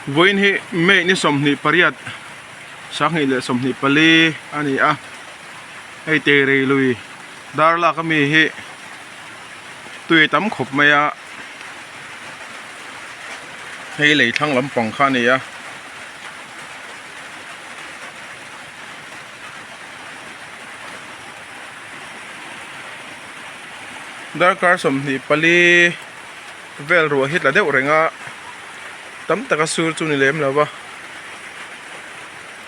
Vawiin hi May ni 28 2024 a ni a, hei Teirei lui dar lak ami hi tui a tam khawp mai a, hei lei thlang lampang kha a ni a. Darkar 24 vel ruah hi tla deuh reng a tam taka sur chu ni lem lo va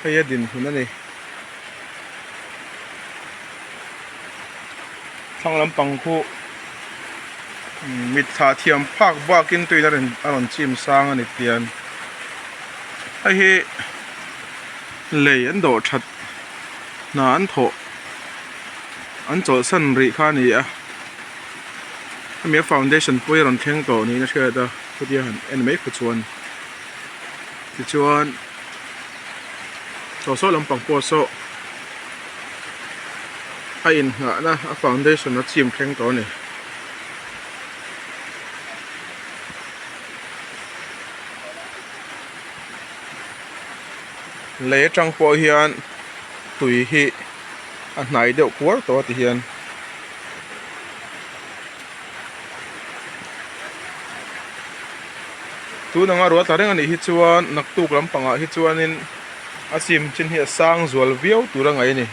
hei a dinhmun a ni thlang lampang khu mit thlah thiam phak bakin tuiin a rawn a rawn chim sang a ni tian hei hi lei an dawh that hna an thawh an chawlhsan rih kha a ni a. Hemi a foundation pawh hi a rawn thleng tawh niin a hriat a chutia han en mai kha chuan tichuan saw saw lampang pawh saw a innghahna a foundation a chim thleng tawh a ni. Lei atang pawh hian tui hi a hnai deuh kuar tawh a ti hian. Tun anga ruah tla reng a nih hi chuan naktuk lampangah hi chuanin a chim chin hi a sang zual viau tur a ngaih a ni.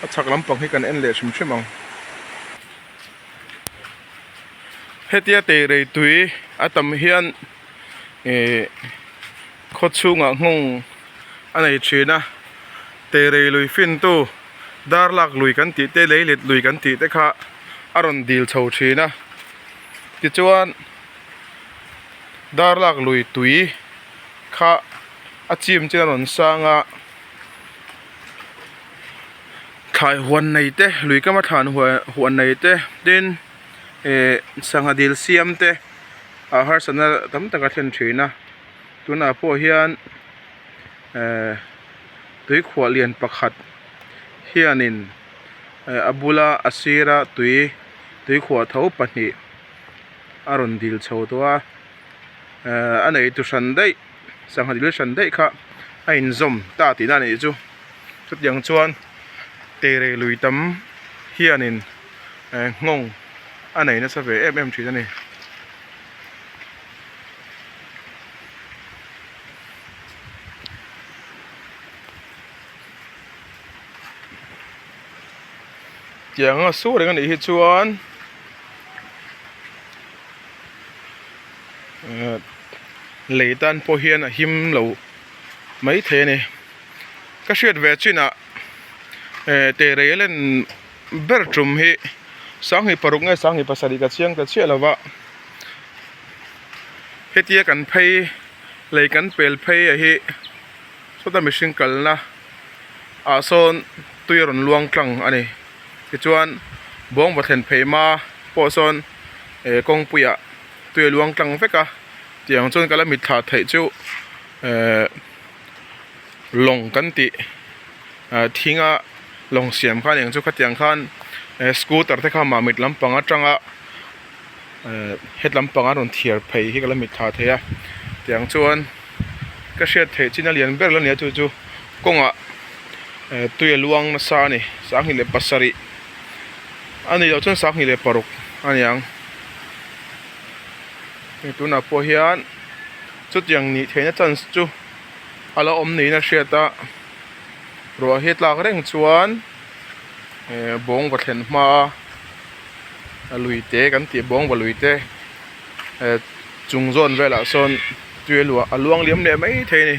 A chhak lampang hi kan en leh hrim hrim ang. Hetia teirei tui a tam hian ihh khaw chhungah nghawng a nei thin a teirei lui fin tu dar lak lui kan tih te lei let lui kan tih te kha a rawn dil chho thin a tichuan dar lak lui tui kha a chim chin a rawn sang a. Thlai huan nei te lui kama thlan huan nei te tin eh sangha dil siam te ah harsatna tam tak a thlen thin a tunah pawh hian eh tuikhuah lian pakhat hianin eh a bula a sira tui tuikhuah tho pahnih a rawn dil chho tawh a eh a nei tu hran daih sangha dil hran daih kha a inzawm ta tihna a nih chu. Chutiang chuan teirei lui tam hianin eh nghawng a nei nasa ve em em thin a ni. Tiang a su reng a nih hi chuan eh lei tan pawh hian a him lo maithei a ni. Ka hriat ve chinah eh teirei a len ber tum hi 26 nge 27 ka chiang ta chiah lova hetia kan phei lei kan pel phei a hi sawta mihring kalna ah sawn tui a rawn luang tlang a ni tichuan bawngva thlen phei hma pawh sawn eh kawngpuiah tui a luang tlang vek a tiang chuan ka la mitthla theih chu eh. Lawng kan tih ah thinga lawng siam kha aniang chu khatiang khan eh scooter te kha mamit lampang atanga eh het lampang a rawn thiar phei hi ka la mitthla thei a tiang chuan ka hriat theih chin a lian ber la nia chu chu kawngah eh tui a luang nasa a ni 27 a nih loh chuan 26 a niang hei tunah pawh hian chutiang nih theihna chance chu. A la awm niin a hriat a ruah hi tlak reng chuan eh bawngva thlen hma a lui te kan tih bawngva lui te eh chung zawn velah sawn tui a luah a luang liam leh mai thei a ni.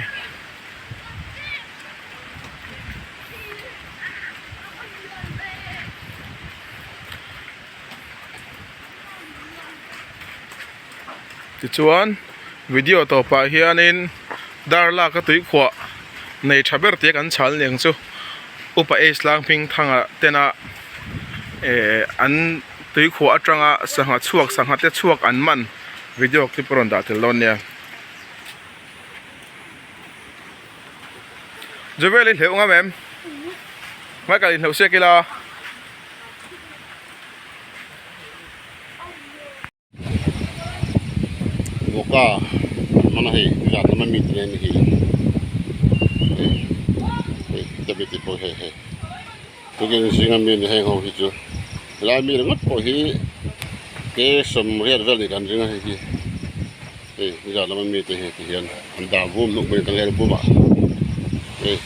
Tichuan video tawpah hianin dar lak a tuikhuah nei tha ber tia kan chhal niang chu upa Ace tlang hming thanga tena eh an tuikhuah atanga sangha chhuak sangha te chhuak an man video clip a rawn dah tel dawn nia. Jewel i hleuh ngam em? Michael inhleuh siak ila. Vawka an man a hei zan lama mi te nen hi hei hei david te pawh hei hei tukin zinga mi ni heng ho hi chu helai mi ringawt pawh hi ke sawmriat vel nih kan ring a hei hi hei nizan lama mi te hi ti hian an dah vum hnuk mai kan lel bum a hei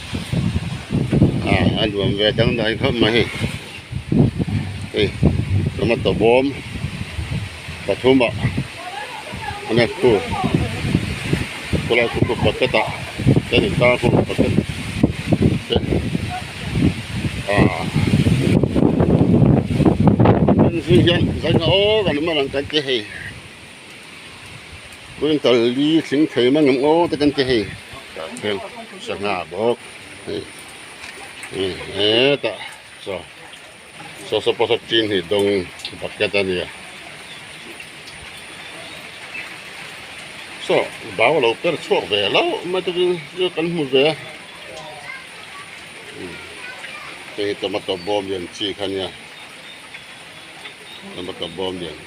ah a nuam ve dangdai khawp mai hei hei tomato bawm. Pathum ah an en khu khawlai khu khu bucket ah te an intar khu bucket te ah an zing hian zaina aw kan awm a lang kan ti hei quintal li thling thei mang em aw te kan ti hei tah khian sangha bawk hei hetah saw. Saw saw pawh saw chin hi dawng bucket a nia saw bau a lo per chhuak ve lo mai te chu kan hmu ve a hei hi tomato bawm lian chi kha nia tomato bawm lian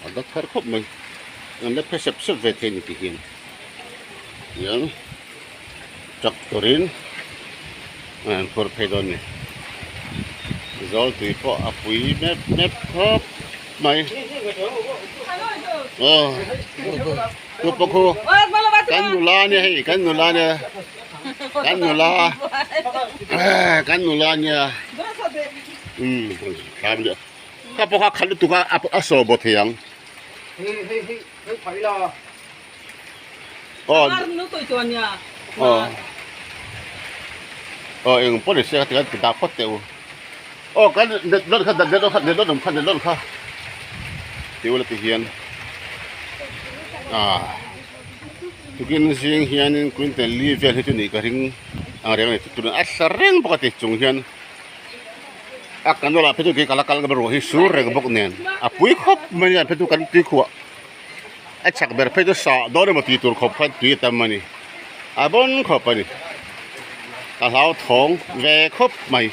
a la thar khawp mai an la phe sep sep ve thei a ni ti hian tiang. Tractor in an phur phei dawn a ni zawl tui pawh a pui mep mep khawp mai aw chu pawh khu kan nula ania hei kan nula ania kan nula kan nula ania umm kha pawh kha khat lutuk a a saw baw thei ang. Aw eng pawh ni se ka ti dah phawt teh u aw kan net lawt kha net lawt kha net lawt awm kha net lawt kha ti ula ti hian ah tukin zing hianin quintal li vel hi chu nih ka ring ang reng a ni tunah a tla reng bawk a ti chung hian a kan bulah phei chu kei ka la kal ruah hi sur reng bawk nen a pui khawp mai a phei chu kan tuikhuah. A chak ber phei chu sah dawn emaw tih tur khawp khan tui a tam a ni a bawn khawp a ni a hlauthawng ve khawp mai.